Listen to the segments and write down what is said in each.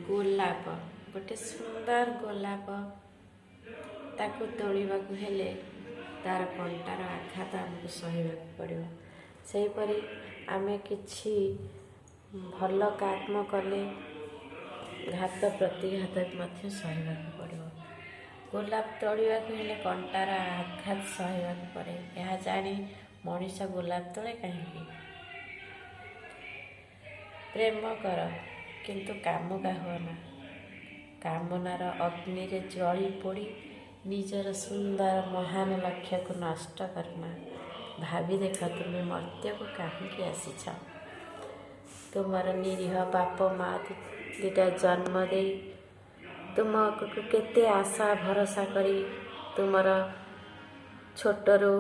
ଗୋଲାପ ଗୋଟେ ସୁନ୍ଦର ଗୋଲାପ, ତାକୁ ତୋଳିବାକୁ ହେଲେ ତା'ର କଣ୍ଟାର ଆଘାତ ଆମକୁ ସହିବାକୁ ପଡ଼ିବ। ସେହିପରି ଆମେ କିଛି ଭଲ କାମ କଲେ ଘାତ ପ୍ରତିଘାତ ମଧ୍ୟ ସହିବାକୁ ପଡ଼ିବ। ଗୋଲାପ ତୋଳିବାକୁ ହେଲେ କଣ୍ଟାର ଆଘାତ ସହିବାକୁ ପଡ଼େ, ଏହା ଜାଣି ମଣିଷ ଗୋଲାପ ତୋଳେ କାହିଁକି? ପ୍ରେମ କର, କିନ୍ତୁ କାମୁକା ହୁଅନା। କାମନାର ଅଗ୍ନିରେ ଜଳି ପୋଡ଼ି ନିଜର ସୁନ୍ଦର ମହାନ ଲକ୍ଷ୍ୟକୁ ନଷ୍ଟ କରନା। ଭାବି ଦେଖ, ତୁମେ ମର୍ତ୍ତ୍ୟକୁ କାହିଁକି ଆସିଛ? ତୁମର ନିରୀହ ବାପ ମା ଦୁଇଟା ଜନ୍ମ ଦେଇ ତୁମକୁ କେତେ ଆଶା ଭରସା କରି ତୁମର ଛୋଟରୁ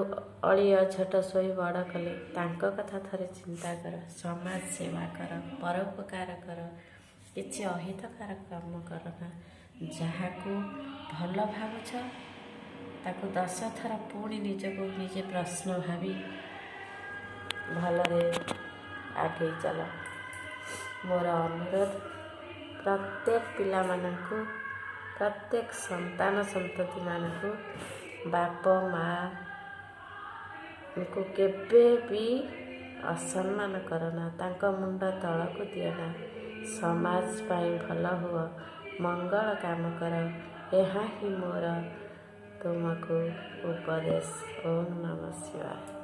ଅଳି ଅଝଟ ଶୋଇ ବଡ଼ କଲେ, ତାଙ୍କ କଥା ଥରେ ଚିନ୍ତା କର। ସମାଜ ସେବା କର, ପରୋପକାର କର, କିଛି ଅହିତକାର କାମ କର ନା। ଯାହାକୁ ଭଲ ଭାବୁଛ, ତାକୁ 10 ଥର ପୁଣି ନିଜକୁ ନିଜେ ପ୍ରଶ୍ନ ଭାବି ଭଲରେ ଆଗେଇ ଚାଲ। ମୋର ଅନୁରୋଧ ପ୍ରତ୍ୟେକ ପିଲାମାନଙ୍କୁ, ପ୍ରତ୍ୟେକ ସନ୍ତାନ ସନ୍ତତିମାନଙ୍କୁ, ବାପ ମାଆଙ୍କୁ କେବେ ବି ଅସମ୍ମାନ କରନା, ତାଙ୍କ ମୁଣ୍ଡ ତଳକୁ ଦିଅନା। ସମାଜ ପାଇଁ ଭଲ ହୁଅ, ମଙ୍ଗଳ କାମ କର, ଏହା ହିଁ ମୋର ତୁମକୁ ଉପଦେଶ। ଓଁ ନମଃ ଶିବାୟ।